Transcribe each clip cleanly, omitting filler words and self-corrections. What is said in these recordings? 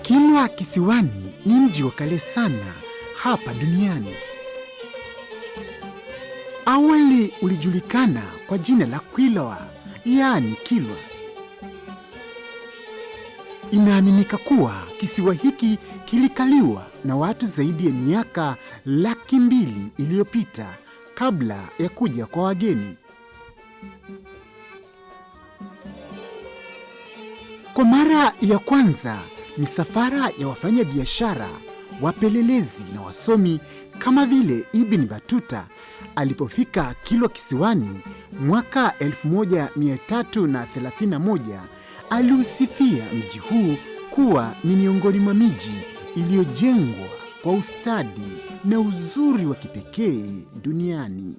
Kilwa Kisiwani ni mji wa kale sana hapa duniani. Awali ulijulikana kwa jina la Quiloa, yaani Kilwa. Inaaminika kuwa kisiwa hiki kilikaliwa na watu zaidi ya miaka 200,000 iliyopita kabla ya kuja kwa wageni. Kwa mara ya kwanza, misafara ya wafanyabiashara, wapelelezi na wasomi kama vile Ibn Battuta alipofika Kilwa Kisiwani mwaka 1331, aliusifia mji huu kuwa ni miongoni mwa miji iliyojengwa kwa ustadi na uzuri wa kipekee duniani.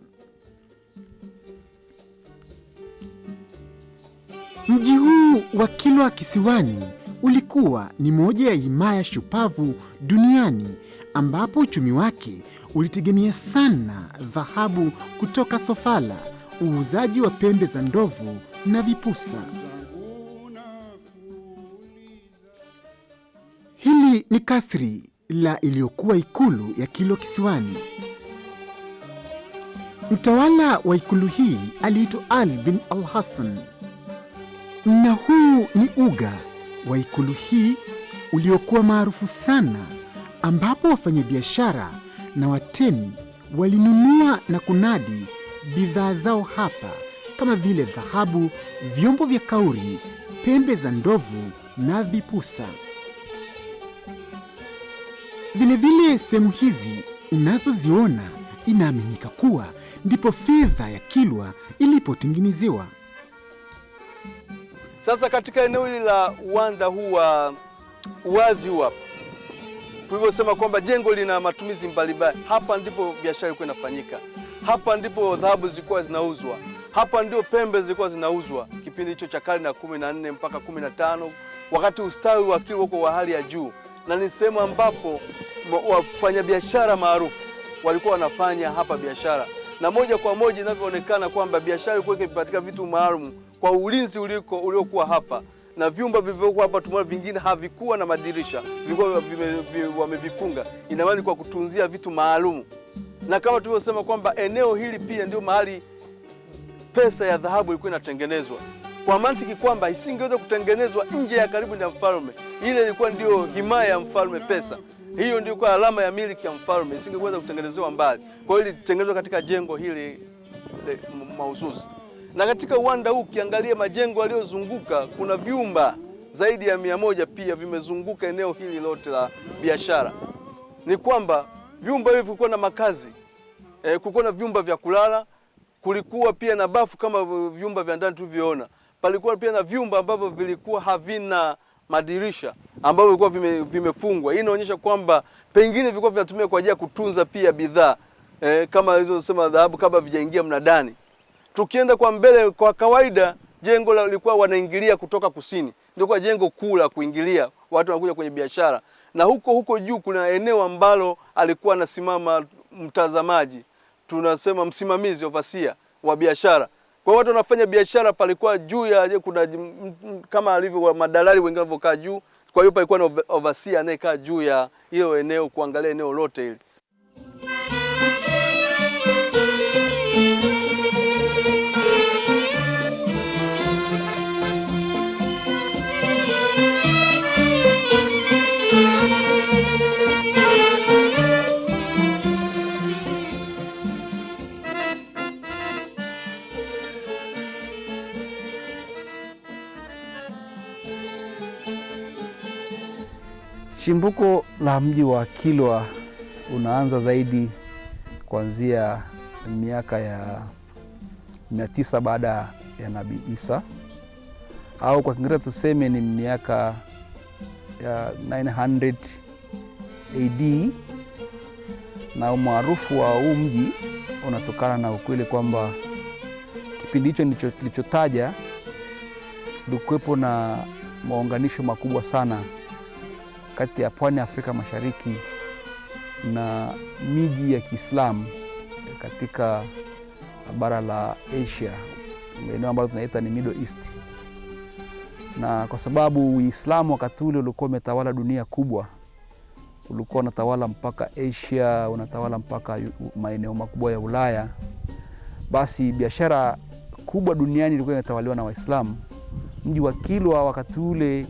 Mji huu wa Kilwa Kisiwani ulikuwa ni moja ya himaya shupavu duniani, ambapo uchumi wake ulitegemea sana dhahabu kutoka Sofala, uuzaji wa pembe za ndovu na vipusa. Hili ni kasri la iliyokuwa ikulu ya Kilwa Kisiwani. Mtawala wa ikulu hii aliitwa Ali bin Al-Hassan. Na huu ni uga wa ikulu hii uliokuwa maarufu sana, ambapo wafanyabiashara na watemi walinunua na kunadi bidhaa zao hapa kama vile dhahabu, vyombo vya kauri, pembe za ndovu na vipusa. Vilevile sehemu hizi unazoziona inaaminika kuwa ndipo fedha ya Kilwa ilipotengenezewa. Sasa katika eneo hili la uwanda huu wa uwazi huu hapa, tulivyosema kwamba jengo lina matumizi mbalimbali, hapa ndipo biashara ilikuwa inafanyika, hapa ndipo dhahabu zilikuwa zinauzwa, hapa ndio pembe zilikuwa zinauzwa kipindi hicho cha karne ya 14 mpaka 15, wakati ustawi wa Kilwa uko wa hali ya juu, na ni sehemu ambapo wafanyabiashara maarufu walikuwa wanafanya hapa biashara, na moja kwa moja inavyoonekana kwamba biashara ilikuwa ikipatika vitu maalum kwa ulinzi uliokuwa hapa, na vyumba vilivyokuwa hapa tumeona vingine havikuwa na madirisha, vilikuwa wamevifunga, ina maana kwa kutunzia vitu maalum. Na kama tulivyosema kwamba eneo hili pia ndio mahali pesa ya dhahabu ilikuwa inatengenezwa, kwa mantiki kwamba isingeweza kutengenezwa nje ya karibu na mfalme. Ile ilikuwa ndio himaya ya mfalme, pesa hiyo ndio kwa alama ya miliki ya mfalme, isingeweza kutengenezewa mbali. Kwa hiyo ilitengenezwa katika jengo hili mahususi. Na katika uwanda huu ukiangalia majengo yaliyozunguka, kuna vyumba zaidi ya 100 pia vimezunguka eneo hili lote la biashara. Ni kwamba vyumba hivi vilikuwa na makazi, kulikuwa na vyumba vya kulala, kulikuwa pia na bafu kama vyumba vya ndani tulivyoona. Palikuwa pia na vyumba ambavyo vilikuwa havina madirisha, ambavyo vilikuwa vimefungwa. Hii inaonyesha kwamba pengine vilikuwa vinatumika kwa ajili ya kutunza pia bidhaa, kama alizosema dhahabu kabla vijaingia mnadani. Tukienda kwa mbele, kwa kawaida jengo lilikuwa wanaingilia kutoka kusini, ndio kwa jengo kuu la kuingilia, watu wanakuja kwenye biashara. Na huko huko juu kuna eneo ambalo alikuwa anasimama mtazamaji, tunasema msimamizi, overseer wa biashara. Kwa hiyo watu wanafanya biashara, palikuwa juu ya kuna kama alivyo madalali wengine walivyokaa juu. Kwa hiyo palikuwa na overseer anayekaa juu ya hiyo eneo kuangalia eneo lote hili. Chimbuko la mji wa Kilwa unaanza zaidi kuanzia miaka ya 900 baada ya Nabii Isa, au kwa Kiingereza tuseme ni miaka ya 900 AD. Na umaarufu wa huu mji unatokana na ukweli kwamba kipindi hicho nilichotaja kulikuwepo na maunganisho makubwa sana kati ya pwani ya Afrika Mashariki na miji ya Kiislamu katika bara la Asia, eneo ambalo tunaita ni Middle East. Na kwa sababu Uislamu wakati ule ulikuwa umetawala dunia kubwa, ulikuwa unatawala mpaka Asia, unatawala mpaka maeneo makubwa ya Ulaya, basi biashara kubwa duniani ilikuwa inatawaliwa na Waislamu. Mji wa Kilwa wakati ule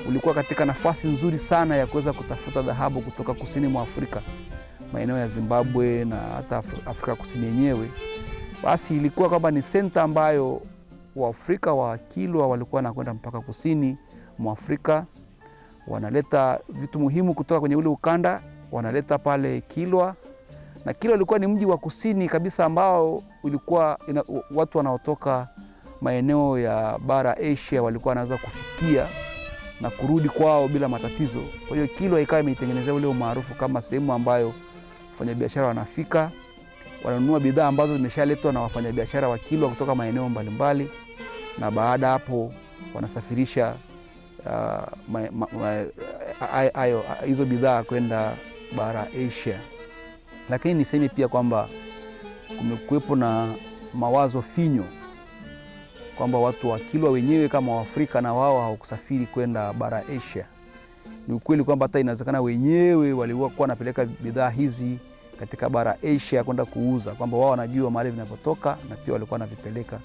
ulikuwa katika nafasi nzuri sana ya kuweza kutafuta dhahabu kutoka kusini mwa Afrika, maeneo ya Zimbabwe na hata Afrika Kusini yenyewe. Basi ilikuwa kwamba ni senta ambayo Waafrika wa Kilwa walikuwa wanakwenda mpaka kusini mwa Afrika, wanaleta vitu muhimu kutoka kwenye ule ukanda, wanaleta pale Kilwa. Na Kilwa ilikuwa ni mji wa kusini kabisa ambao ulikuwa watu wanaotoka maeneo ya bara Asia walikuwa wanaweza kufikia na kurudi kwao bila matatizo. Kwa hiyo Kilwa ikawa imeitengenezea ule umaarufu kama sehemu ambayo wafanyabiashara wanafika, wananunua bidhaa ambazo zimeshaletwa na wafanyabiashara wa Kilwa kutoka maeneo mbalimbali, na baada hapo wanasafirisha hizo bidhaa kwenda bara Asia. Lakini niseme pia kwamba kumekuwepo na mawazo finyo kwamba watu wa Kilwa wenyewe kama Waafrika na wao hawakusafiri kwenda bara Asia. Ni ukweli kwamba hata inawezekana wenyewe walikuwa wanapeleka bidhaa hizi katika bara Asia kwenda kuuza, kwamba wao wanajua mahali vinapotoka na pia walikuwa wanavipeleka.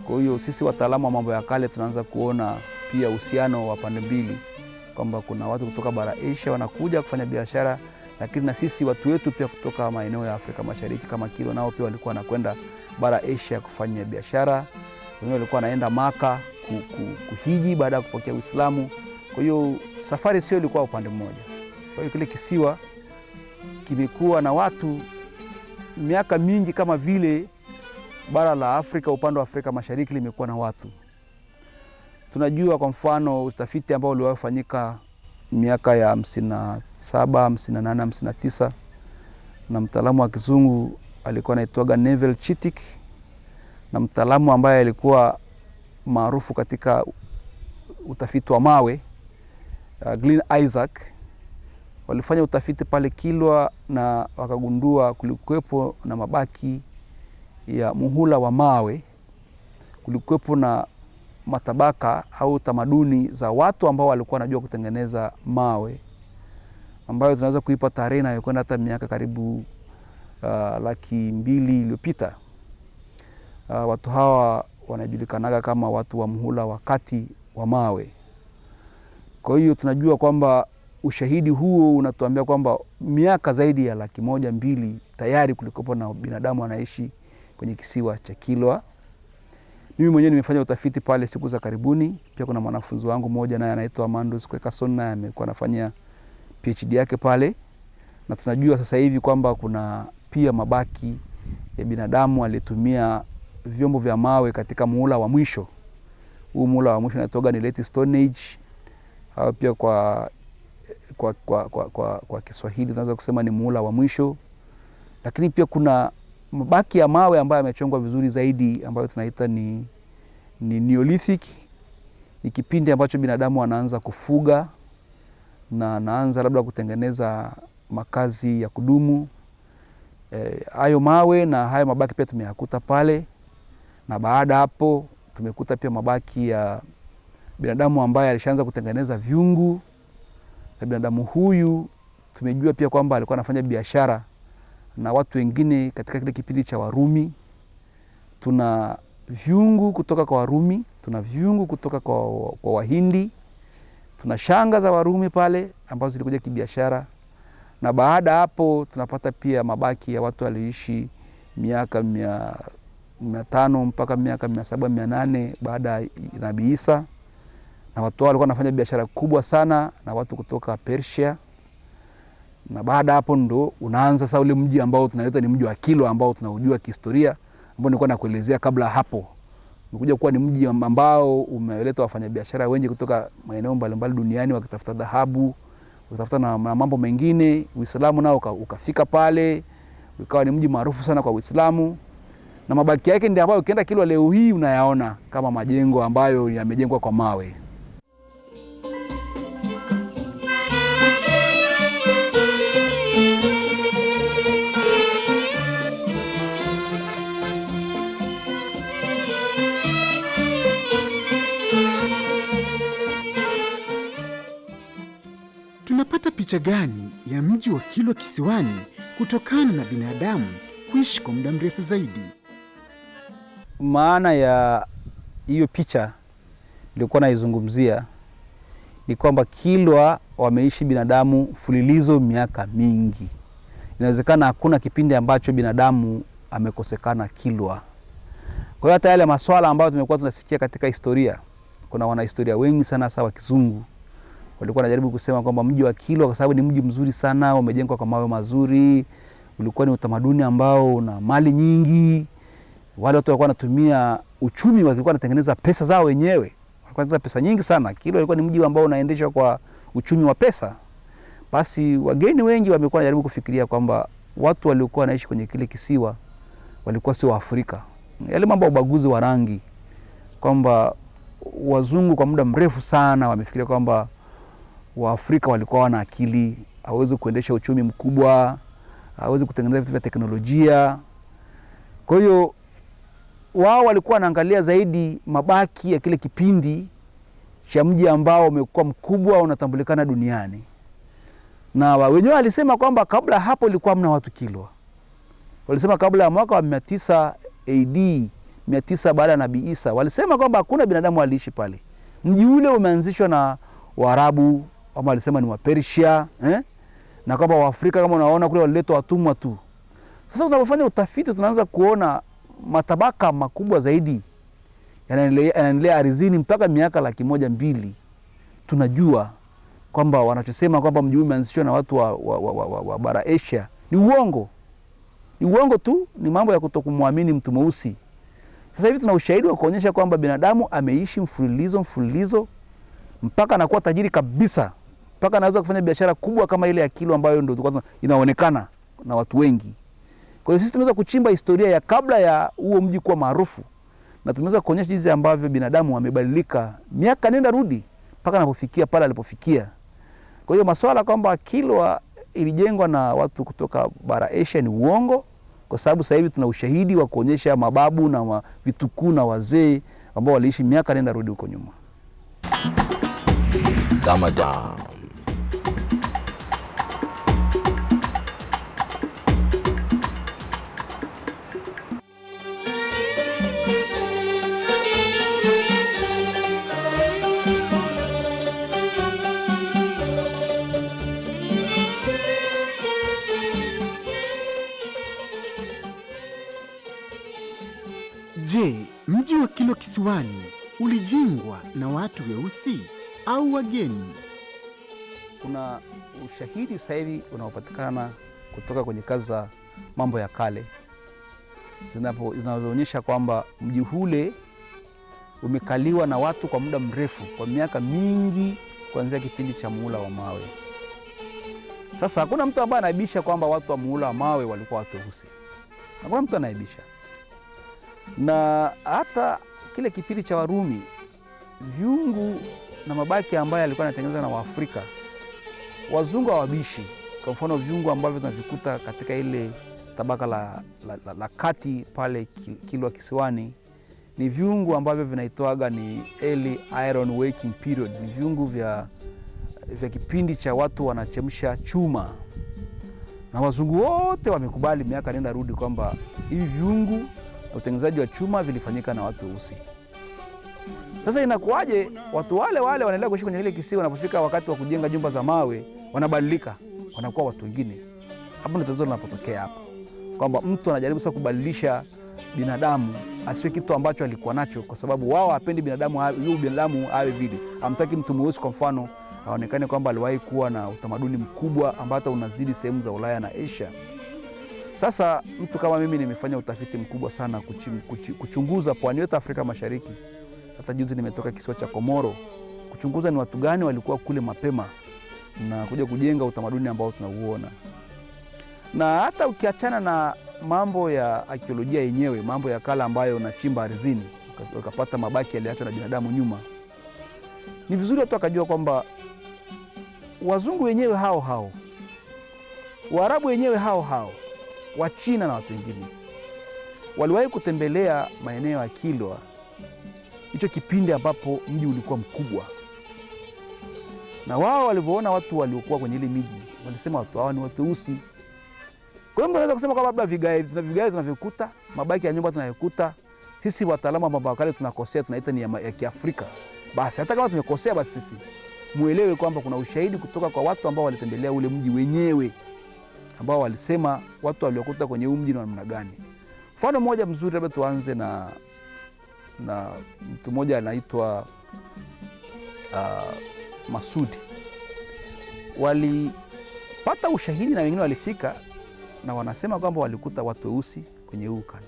Kwa hiyo sisi wataalamu wa mambo ya kale tunaanza kuona pia uhusiano wa pande mbili, kwamba kuna watu kutoka bara Asia wanakuja kufanya biashara, lakini na sisi watu wetu pia kutoka maeneo ya Afrika Mashariki kama Kilwa nao pia walikuwa wanakwenda bara Asia kufanya biashara. Wengine walikuwa wanaenda Maka kuhiji baada ya kupokea Uislamu. Kwa hiyo safari sio ilikuwa upande mmoja. Kwa hiyo kile kisiwa kimekuwa na watu miaka mingi kama vile bara la Afrika upande wa Afrika Mashariki limekuwa na watu. Tunajua kwa mfano utafiti ambao uliofanyika miaka ya 57, 58, 59 na mtaalamu wa kizungu alikuwa anaitwa Neville Chittick, na mtaalamu ambaye alikuwa maarufu katika utafiti wa mawe Glyn Isaac. Walifanya utafiti pale Kilwa na wakagundua kulikuwepo na mabaki ya muhula wa mawe, kulikuwepo na matabaka au tamaduni za watu ambao walikuwa wanajua kutengeneza mawe, ambayo tunaweza kuipa tarehe na kwenda hata miaka karibu 200,000 iliyopita. Watu hawa wanajulikanaga kama watu wa muhula wakati wa mawe. Kwa hiyo tunajua kwamba ushahidi huo unatuambia kwamba miaka zaidi ya 102,000 tayari kulikuwa na binadamu anaishi kwenye kisiwa cha Kilwa. Mimi mwenyewe nimefanya utafiti pale siku za karibuni. Pia kuna mwanafunzi wangu mmoja naye anaitwa Mandus Kwekason, naye amekuwa anafanya PhD yake pale. Na tunajua sasa hivi kwamba kuna pia mabaki ya binadamu alitumia vyombo vya mawe katika muhula wa mwisho. Huu muhula wa mwisho unaitwa ni Late Stone Age, au pia kwa Kiswahili tunaweza kusema ni muhula wa mwisho. Lakini pia kuna mabaki ya mawe ambayo yamechongwa vizuri zaidi ambayo tunaita ni Neolithic. Ni kipindi ambacho binadamu anaanza kufuga na anaanza labda kutengeneza makazi ya kudumu. Hayo mawe na hayo mabaki pia tumeyakuta pale, na baada hapo tumekuta pia mabaki ya binadamu ambaye alishaanza kutengeneza vyungu. Na binadamu huyu tumejua pia kwamba alikuwa anafanya biashara na watu wengine katika kile kipindi cha Warumi. Tuna vyungu kutoka kwa Warumi, tuna vyungu kutoka kwa Wahindi, tuna shanga za Warumi pale ambazo zilikuja kibiashara. Na baada hapo tunapata pia mabaki ya watu waliishi miaka 500 mpaka miaka 700, 800 baada ya Nabii Isa. Na watu walikuwa wanafanya biashara kubwa sana na watu kutoka Persia. Na baada hapo ndo unaanza sasa ule mji ambao tunaita ni mji wa Kilwa ambao tunaujua kihistoria, ambao nilikuwa nakuelezea kabla hapo. Umekuja kuwa ni mji ambao umeleta wafanyabiashara wengi kutoka maeneo mbalimbali duniani wakitafuta dhahabu, wakitafuta na mambo mengine. Uislamu nao ukafika pale, ukawa ni mji maarufu sana kwa Uislamu. Na mabaki yake ndio ambayo ukienda Kilwa leo hii unayaona kama majengo ambayo yamejengwa kwa mawe. Tunapata picha gani ya mji wa Kilwa Kisiwani kutokana na binadamu kuishi kwa muda mrefu zaidi? Maana ya hiyo picha nilikuwa naizungumzia ni kwamba Kilwa wameishi binadamu mfululizo miaka mingi. Inawezekana hakuna kipindi ambacho binadamu amekosekana Kilwa. Kwa hiyo hata yale maswala ambayo tumekuwa tunasikia katika historia, kuna wanahistoria wengi sana hasa wa kizungu walikuwa wanajaribu kusema kwamba mji wa Kilwa kwa sababu ni mji mzuri sana, umejengwa kwa mawe mazuri, ulikuwa ni utamaduni ambao una mali nyingi. Wale watu walikuwa wanatumia uchumi, walikuwa wanatengeneza pesa zao wenyewe, walikuwa wanatengeneza pesa nyingi sana. Kilwa ilikuwa ni mji ambao unaendeshwa kwa uchumi wa pesa. Basi wageni wengi wamekuwa wanajaribu kufikiria kwamba watu waliokuwa wanaishi kwenye kile kisiwa walikuwa sio Waafrika. Yale mambo ya ubaguzi wa rangi, kwamba wazungu kwa muda mrefu sana wamefikiria kwamba Waafrika walikuwa wana akili, hawezi kuendesha uchumi mkubwa, hawezi kutengeneza vitu vya teknolojia. Kwa hiyo wao walikuwa wanaangalia zaidi mabaki ya kile kipindi cha mji ambao umekuwa mkubwa unatambulikana duniani. Na wenyewe walisema kwamba kabla hapo ilikuwa hamna watu Kilwa. Walisema kabla ya mwaka wa 900 AD, 900 baada ya Nabii Isa, walisema kwamba hakuna binadamu aliishi pale. Mji ule umeanzishwa na Waarabu, ama walisema ni Wapersia, Na kwamba Waafrika kama unaona kule waliletwa watumwa tu. Sasa tunapofanya utafiti tunaanza kuona matabaka makubwa zaidi yanaendelea ardhini mpaka miaka 102,000. Tunajua kwamba wanachosema kwamba mji huu umeanzishwa na watu wa bara Asia ni uongo. Ni uongo tu, ni mambo ya kutokumwamini mtu mweusi. Sasa hivi tuna ushahidi wa kuonyesha kwamba binadamu ameishi mfululizo mpaka anakuwa tajiri kabisa, mpaka anaweza kufanya biashara kubwa kama ile ya Kilwa ambayo ndio inaonekana na watu wengi. Kwa hiyo sisi tumeweza kuchimba historia ya kabla ya huo mji kuwa maarufu, na tumeweza kuonyesha jinsi ambavyo binadamu amebadilika miaka nenda rudi mpaka anapofikia pale alipofikia. Kwa hiyo maswala kwamba Kilwa ilijengwa na watu kutoka bara Asia ni uongo, kwa sababu sasa hivi tuna ushahidi wa kuonyesha mababu na vitukuu na wazee ambao waliishi miaka nenda rudi huko nyuma. Zamadam. Je, mji wa Kilwa Kisiwani ulijengwa na watu weusi au wageni? Kuna ushahidi sasa hivi unaopatikana kutoka kwenye kazi za mambo ya kale zinazoonyesha kwamba mji ule umekaliwa na watu kwa muda mrefu, kwa miaka mingi, kuanzia kipindi cha muhula wa mawe. Sasa hakuna mtu ambaye anaibisha kwamba watu wa muhula wa mawe walikuwa watu weusi. Hakuna mtu anaibisha. Na hata kile kipindi cha Warumi, viungu na mabaki ambayo yalikuwa yanatengenezwa na Waafrika, wazungu hawabishi. Kwa mfano viungu ambavyo tunavikuta katika ile tabaka la kati pale Kilwa Kisiwani ni viungu ambavyo vinaitwaga ni early iron working period. Ni viungu vya kipindi cha watu wanachemsha chuma, na wazungu wote wamekubali miaka nenda rudi kwamba hivi viungu na utengenezaji wa chuma vilifanyika na watu weusi. Sasa inakuwaje watu wale wale wanaendelea kuishi kwenye ile kisiwa, wanapofika wakati wa kujenga nyumba za mawe wanabadilika, wanakuwa watu wengine? Hapo ndio tatizo linapotokea hapo, kwamba mtu anajaribu sasa kubadilisha binadamu asiwe kitu ambacho alikuwa nacho, kwa sababu wao hapendi binadamu huyu binadamu awe vile. Hamtaki mtu mweusi kwa mfano aonekane kwamba aliwahi kuwa na utamaduni mkubwa ambao hata unazidi sehemu za Ulaya na Asia. Sasa mtu kama mimi nimefanya utafiti mkubwa sana kuchunguza pwani yote Afrika Mashariki. Hata juzi nimetoka kisiwa cha Komoro kuchunguza ni watu gani walikuwa kule mapema na kuja kujenga utamaduni ambao tunauona. Na hata ukiachana na mambo ya arkeolojia yenyewe, mambo ya kale ambayo unachimba ardhini ukapata mabaki yaliyoachwa na binadamu nyuma, ni vizuri watu wakajua kwamba wazungu wenyewe hao hao, Waarabu wenyewe hao hao, Wachina na watu wengine waliwahi kutembelea maeneo ya Kilwa hicho kipindi ambapo mji ulikuwa mkubwa. Na wao walivyoona watu waliokuwa kwenye ile miji walisema watu hawa ni watu weusi. Kwa hiyo mtu anaweza kusema kwamba labda vigae vigae tunavyokuta, mabaki ya nyumba tunayokuta, sisi wataalamu wa mambo ya kale tunakosea, tunaita ni ya Kiafrika. Basi hata kama tumekosea, basi sisi muelewe kwamba kuna ushahidi kutoka kwa watu ambao walitembelea ule mji wenyewe, ambao walisema watu waliokuta kwenye huu mji ni namna gani. Mfano mmoja mzuri, labda tuanze na mtu mmoja anaitwa Masudi. Walipata ushahidi na wengine walifika na wanasema kwamba walikuta watu weusi kwenye huu ukanda.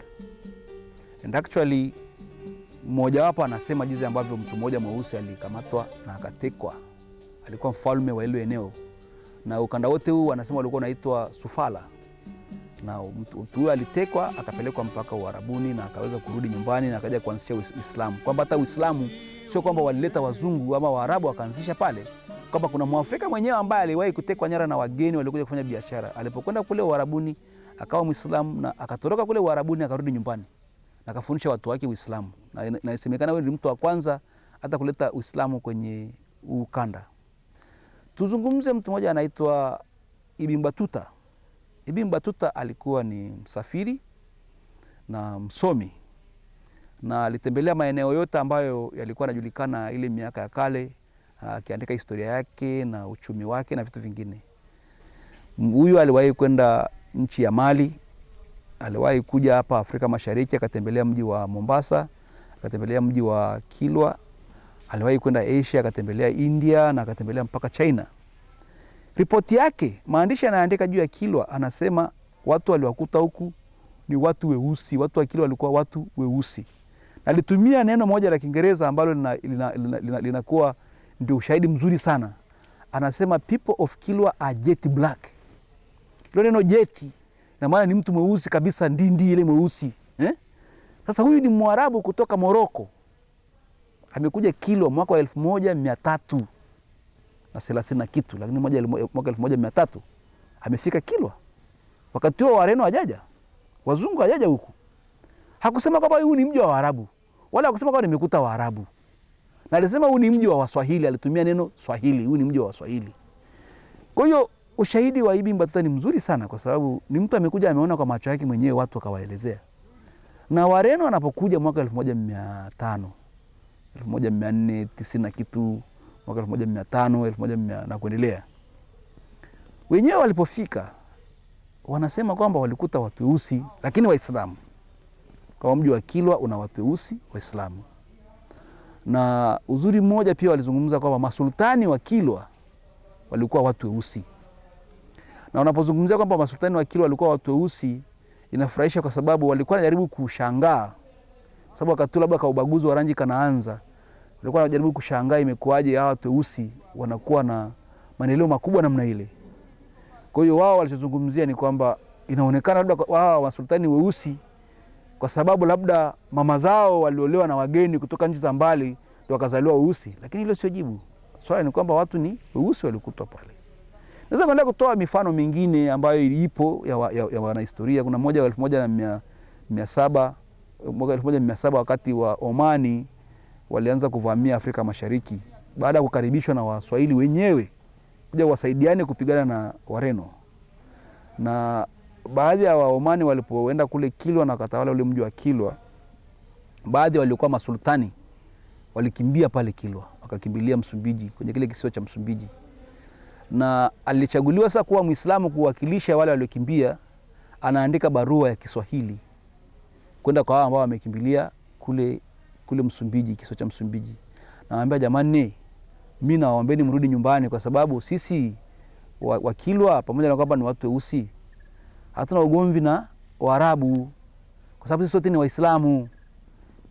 And actually mmoja wapo anasema jinsi ambavyo mtu mmoja mweusi alikamatwa na akatekwa. Alikuwa mfalme wa ile eneo, na ukanda wote huu wanasema walikuwa unaitwa Sufala. Na mtu huyo alitekwa akapelekwa mpaka Uarabuni na akaweza kurudi nyumbani na akaja kuanzisha Uislamu. Kwamba hata Uislamu sio kwamba walileta wazungu ama Waarabu wakaanzisha pale, kwamba kuna Mwafrika mwenyewe ambaye aliwahi kutekwa nyara na wageni waliokuja kufanya biashara. Alipokwenda kule Uarabuni akawa Muislamu na akatoroka kule Uarabuni akarudi nyumbani na akafundisha watu wake Uislamu. Na inasemekana wewe ni mtu wa kwanza hata kuleta Uislamu kwenye ukanda. Tuzungumze mtu mmoja anaitwa Ibn Battuta. Ibn Battuta alikuwa ni msafiri na msomi, na alitembelea maeneo yote ambayo yalikuwa yanajulikana ile miaka ya kale, akiandika historia yake na uchumi wake na vitu vingine. Huyu aliwahi kwenda nchi ya Mali, aliwahi kuja hapa Afrika Mashariki akatembelea mji wa Mombasa, akatembelea mji wa Kilwa, aliwahi kwenda Asia akatembelea India na akatembelea mpaka China. Ripoti yake, maandishi anaandika juu ya Kilwa, anasema watu waliwakuta huku ni watu weusi, watu wa Kilwa walikuwa watu weusi. Na alitumia neno moja la Kiingereza ambalo linakuwa ndio ushahidi mzuri sana. Anasema people of Kilwa are jet black. Hilo neno jet na maana ni mtu mweusi kabisa, ndindi ile mweusi, eh? Sasa huyu ni Mwarabu kutoka Morocco. Amekuja Kilwa mwaka wa 1330 na kitu, lakini mwaka 1300 amefika Kilwa. Wakati huo Wareno hajaja, wazungu hajaja huku. Hakusema kwamba huu ni mji wa Waarabu, wala hakusema kwamba nimekuta Waarabu. Na alisema huu ni mji wa Waswahili, alitumia neno Swahili, huu ni mji wa Waswahili. Kwa hiyo ushahidi wa Ibn Battuta ni mzuri sana, kwa sababu ni mtu amekuja ameona kwa macho yake mwenyewe, watu wakawaelezea. Na Wareno wanapokuja mwaka 1500, 1490 na kitu, mwaka 1500, 1100 na kuendelea, wenyewe walipofika wanasema kwamba walikuta watu weusi lakini Waislamu. Kwa mji wa Kilwa una watu weusi Waislamu. Na uzuri mmoja pia walizungumza kwamba masultani wa Kilwa walikuwa watu weusi. Na unapozungumzia kwamba masultani wa Kilwa walikuwa watu weusi, inafurahisha kwa sababu walikuwa wanajaribu kushangaa. Kwa sababu wakati labda kwa ubaguzi wa rangi kanaanza, walikuwa wanajaribu kushangaa imekuwaje hawa watu weusi wanakuwa na maendeleo makubwa namna ile. Kwa hiyo wao walichozungumzia ni kwamba inaonekana labda wao masultani weusi kwa sababu labda mama zao waliolewa na wageni kutoka nchi za mbali ndio wakazaliwa weusi, lakini hilo sio jibu. Swali ni kwamba watu ni weusi walikutwa pale. Naweza kuendelea kutoa mifano mingine ambayo ipo ya wanahistoria. Kuna mmoja wa 1700, mwaka 1700 wakati wa Omani walianza kuvamia Afrika Mashariki baada ya kukaribishwa na Waswahili wenyewe kuja wasaidiane kupigana na Wareno. Na baadhi ya Waomani walipoenda kule Kilwa na wakatawala ule mji wa Kilwa, baadhi waliokuwa masultani walikimbia pale Kilwa, wakakimbilia Msumbiji, kwenye kile kisiwa cha Msumbiji. Na alichaguliwa sasa kuwa Muislamu kuwakilisha wale waliokimbia. Anaandika barua ya Kiswahili kwenda kwa hao ambao wamekimbilia kule Msumbiji, kisiwa cha Msumbiji. Nawaambia jamani, mimi nawaombeni mrudi nyumbani kwa sababu sisi wa Kilwa pamoja na kwamba ni watu weusi hatuna ugomvi na Waarabu kwa sababu sisi sote ni Waislamu.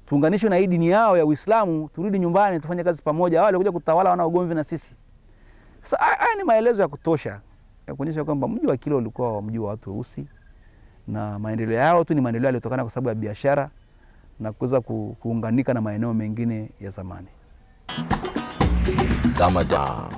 Tuunganishwe na hii dini yao ya Uislamu, turudi nyumbani tufanye kazi pamoja. Wale walikuja kutawala wana ugomvi na sisi. Sasa haya ni maelezo ya kutosha ya kuonyesha kwamba mji wa Kilwa ulikuwa mji wa watu weusi na maendeleo yao tu ni maendeleo yaliyotokana kwa sababu ya biashara na kuweza kuunganika na maeneo mengine ya zamani. Zamadam.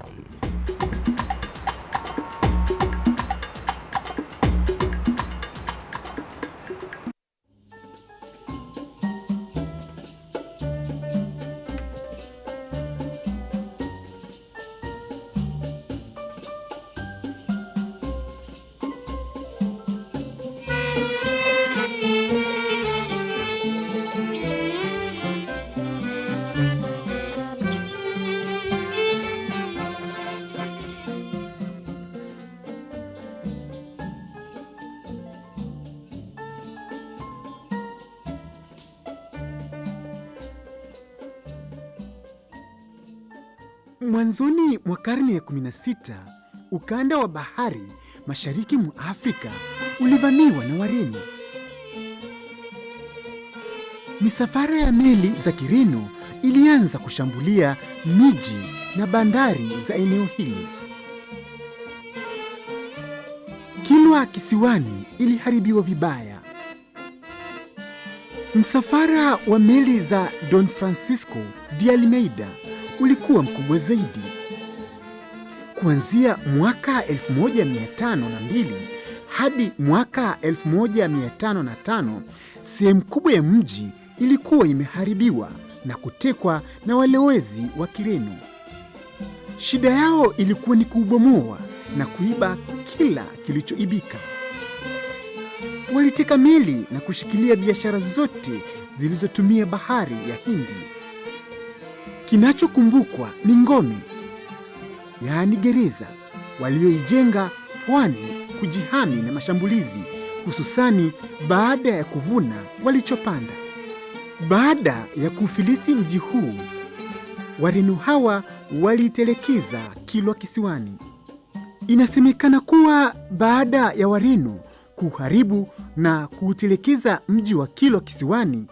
Mwanzoni mwa karne ya 16, ukanda wa bahari mashariki mwa Afrika ulivamiwa na Wareno. Misafara ya meli za Kireno ilianza kushambulia miji na bandari za eneo hili. Kilwa Kisiwani iliharibiwa vibaya. Msafara wa meli za Don Francisco de Almeida ulikuwa mkubwa zaidi. Kuanzia mwaka 1502 hadi mwaka 1505, sehemu kubwa ya mji ilikuwa imeharibiwa na kutekwa na walowezi wa Kireno. Shida yao ilikuwa ni kuubomoa na kuiba kila kilichoibika. Waliteka meli na kushikilia biashara zote zilizotumia bahari ya Hindi. Kinachokumbukwa ni ngome, yaani gereza, walioijenga pwani kujihami na mashambulizi, hususani baada ya kuvuna walichopanda. Baada ya kuufilisi mji huu, Wareno hawa waliitelekeza Kilwa Kisiwani. Inasemekana kuwa baada ya Wareno kuharibu na kuutelekeza mji wa Kilwa Kisiwani,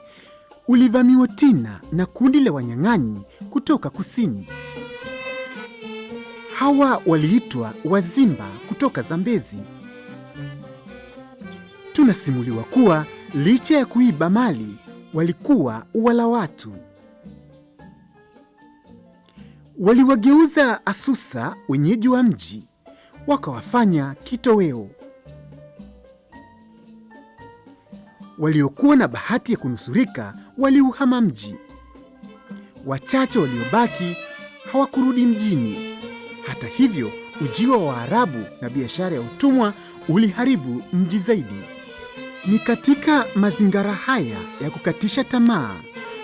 ulivamiwa tena na kundi la wanyang'anyi kutoka kusini. Hawa waliitwa Wazimba kutoka Zambezi. Tunasimuliwa kuwa licha ya kuiba mali, walikuwa wala watu. Waliwageuza asusa wenyeji wa mji, wakawafanya kitoweo. Waliokuwa na bahati ya kunusurika waliuhama mji. Wachache waliobaki hawakurudi mjini. Hata hivyo, ujio wa Waarabu na biashara ya utumwa uliharibu mji zaidi. Ni katika mazingara haya ya kukatisha tamaa,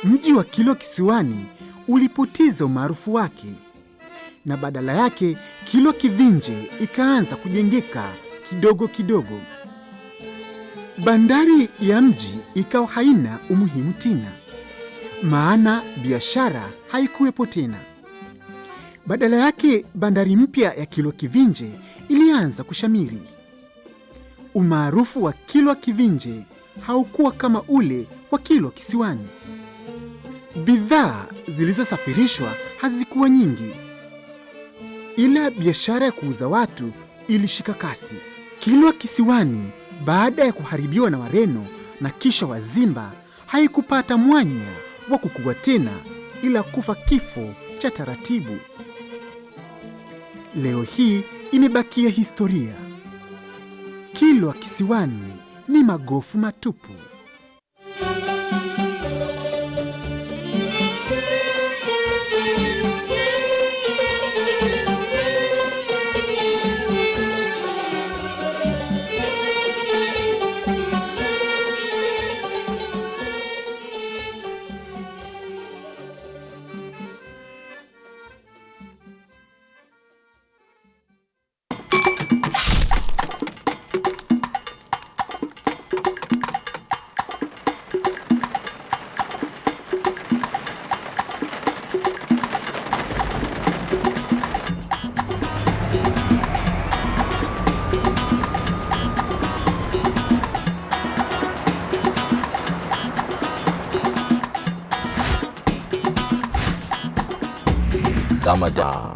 mji wa Kilwa Kisiwani ulipoteza umaarufu wake, na badala yake Kilwa Kivinje ikaanza kujengeka kidogo kidogo. Bandari ya mji ikawa haina umuhimu tena, maana biashara haikuwepo tena. Badala yake bandari mpya ya Kilwa Kivinje ilianza kushamiri. Umaarufu wa Kilwa Kivinje haukuwa kama ule wa Kilwa Kisiwani. Bidhaa zilizosafirishwa hazikuwa nyingi, ila biashara ya kuuza watu ilishika kasi. Kilwa Kisiwani, baada ya kuharibiwa na Wareno na kisha Wazimba, haikupata mwanya wa kukua tena, ila kufa kifo cha taratibu. Leo hii imebakia historia. Kilwa Kisiwani ni magofu matupu. Zama da